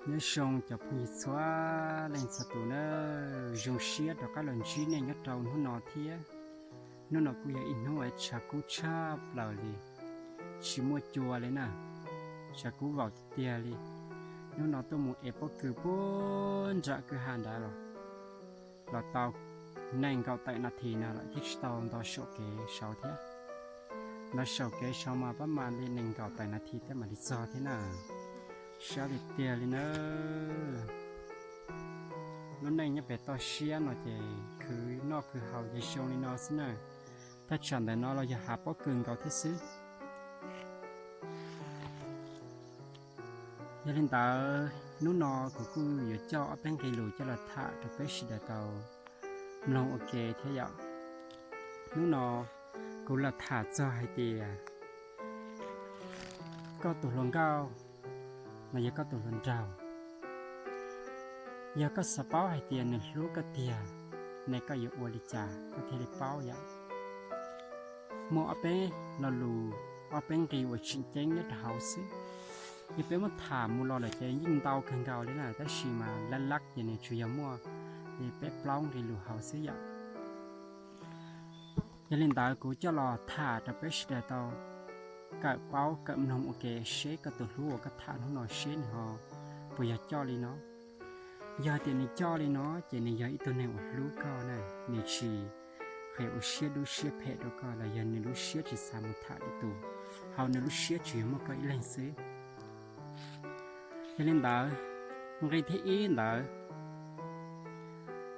Nyob zoo cov phooj ywg txhua leej txhua tus na, zoo siab rov qab los ntsib nej nyob rau hnub no thiab. Hnub no kuj yog ib hnub uas tshav kub tshaj plaws li, tsis muaj cua li na, tshav kub vaum tiag tiag li. Hnub no tuaj mus ev pob kws puag nram kwj ha nrad los, los tau nees nkaum tawm nas this no lawm thiab, tsis tau nto saum kev saud thiab. Nto saum kev saud mas pab mas li nees nkaum tawm nas this tej mam li txog thiab na. Sab tiag tiag li na. Lub neej nyob pem toj siab no ces khwv noj khwv haus ces zoo li no xwb na. Thaj tsam ntawm no los yog hav pob kws nkaus thiab xwb. Yog li ntawd, hnub no kuv kuj yuav coj ob peb nqe lus coj los tham rau peb sawv daws tau mloog ua ke thiab yom. Hnub no kuv los tham txog hais tias koj tus hluas nkauj los yog koj tus hluas nraug, yog koj xav paub hais tias nws hlub koj tiag ne, koj yuav ua li cas koj thiaj li paub yom. Muaj ob peb lo lus, ob peb nqe uas tseem ceeb nyob rau hauv xwb. Yog peb muab tham mus los lawm ces yeej ntau kawg nkaus li na, tab sis mas lab lab ces nws tsuas yog muaj li peb plaub nqe lus hauv xwb yom. Yog li ntawd kuv coj los tham rau peb sawv daws tau kawm paub kawm mloog ua ke seb koj tus hlub uas koj tham hnub no seb nws ho puas yog coj li no. Yog tias nws coj li no ces nws yog ib tug neeg uas hlub koj na, nws tsis qhia ua siab dub siab phem rau koj los yog nws lub siab tsis xav mus tham lwm tus, hauv nws lub siab tsuas yog muaj koj ib leeg xwb. Yog li ntawd, nqe thib ib ntawd,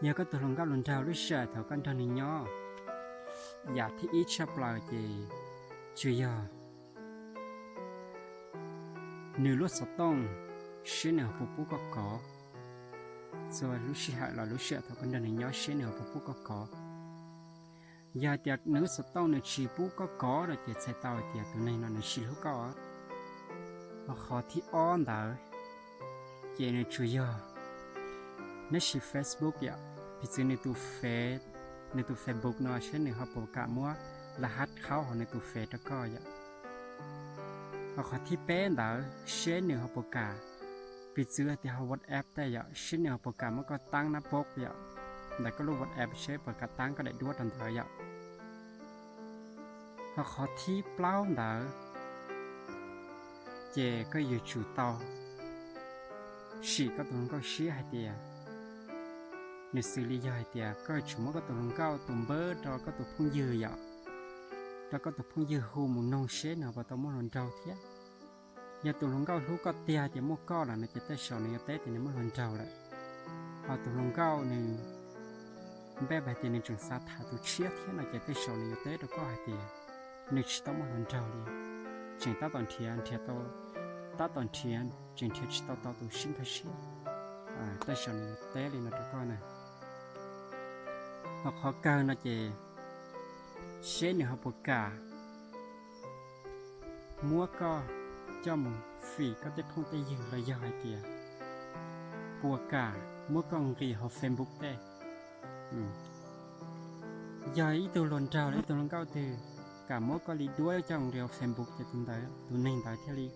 yog koj tus hluas nkauj hluas nraug lub sij hawm thaum koj nrog nws nyob, yam thib ib tshaj plaws ces tsuas yog nws lub xov tooj, seb nws ho puas pub koj kov. Txhua lub sij hawm los lub sij hawm thaum koj nrog nws nyob seb nws ho puas pub koj kov. Yog hais tias nws lub xov tooj nws tsis pub koj kov no ces txhais tau hais tias tus neeg no nws tsis hlub koj. Ho qhov thib ob ntawd ces nws tsuas yog neb siv Facebook yom, piv txwv nws tus Face, nws tus Facebook no seb nws ho puas kam muab laj hab qhaub hauv nws tus Face rau koj yom. Ho qhov thib peb ntawd seb nws ho puas kam, piv txwv hais tias ho WhatsApp tej yom, seb nws ho puas kam muab koj taab nab pob yom, ntawm koj lub WhatsApp seb puas kam taab koj daim duab rau ntawd yom. Ho qhov thib plaub ntawd ces koj yuav tsum tau sim koj tus hluas nkauj siab hais tias nws xws li yog hais tias koj yuav tsum muab koj tus hluas nkauj tus npawb rau koj tus phooj ywg yom, rau koj tus phooj ywg hu mus noog seb nws ho puas tau muaj hluas nraug thiab. Yog tus hluas nkauj hlub koj tiag tias muaj koj lawm no ces tej zaum nws yuav teb tias nws muaj hluas nraug lawm. Ho tus hluas nkauj nws npaj hais tias nws tseem xav tham tus tshiab thiab no ces tej zaum nws yuav teb rau koj hais tias nws tsis tau muaj hluas nraug li, tseem tab tom nrhiav, nrhiav tau, tab tom nrhiav, tseem nrhiav tsis tau tau tus sib nkag siab. Tej zaum nws yuav teb li no rau koj na. Ho qhov kawg no ces seb nws ho puas kam muab koj coj mus fim koj tej phooj tej ywg los yog hais tias puas kam muab koj nqis hauv Facebook tej. Yog ib tug hluas nraug los ib tug hluas nkauj twg kam muab koj li duab coj nqis hauv Facebook ces tus ntawd, tus neeg ntawd thiaj li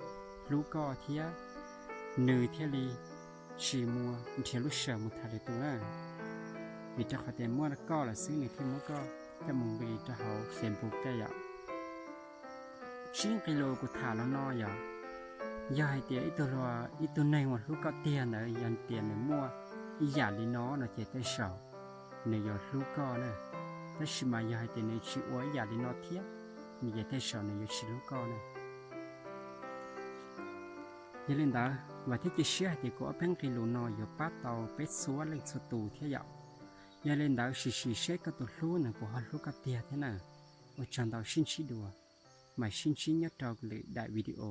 hlub koj thiab nws thiaj li tsis mus nrhiav lub sij hawm mus tham lwm tus na. Vim rau qhov tias muaj koj lawm xwb nws thiaj muab koj coj mus nqis rau hauv Facebook tej yom. Tsib nqe lus kuv tham los no yog, yog hais tias ib tug hluas, ib tug neeg uas hlub koj tiag ntawd yog tias nws muaj ib yam li no no ces tej zaum nws yuav hlub koj na. Tab sis mas yog hais tias nws tsis ua ib yam li no thiab, nws ces tej zaum nws yuav tsis hlub koj na. Yog li ntawd, vam thiab cia siab hais tias kuv ob peb nqe lus no yuav pab tau peb txhua leej txhua tus thiab yom. Yog li ntawd, sim sim seb koj tus hlub nws puas ho hlub koj tiag thiab na. Ua tsaug ntau, sib ntsib dua, mam sib ntsib nyob rau lwm daim video.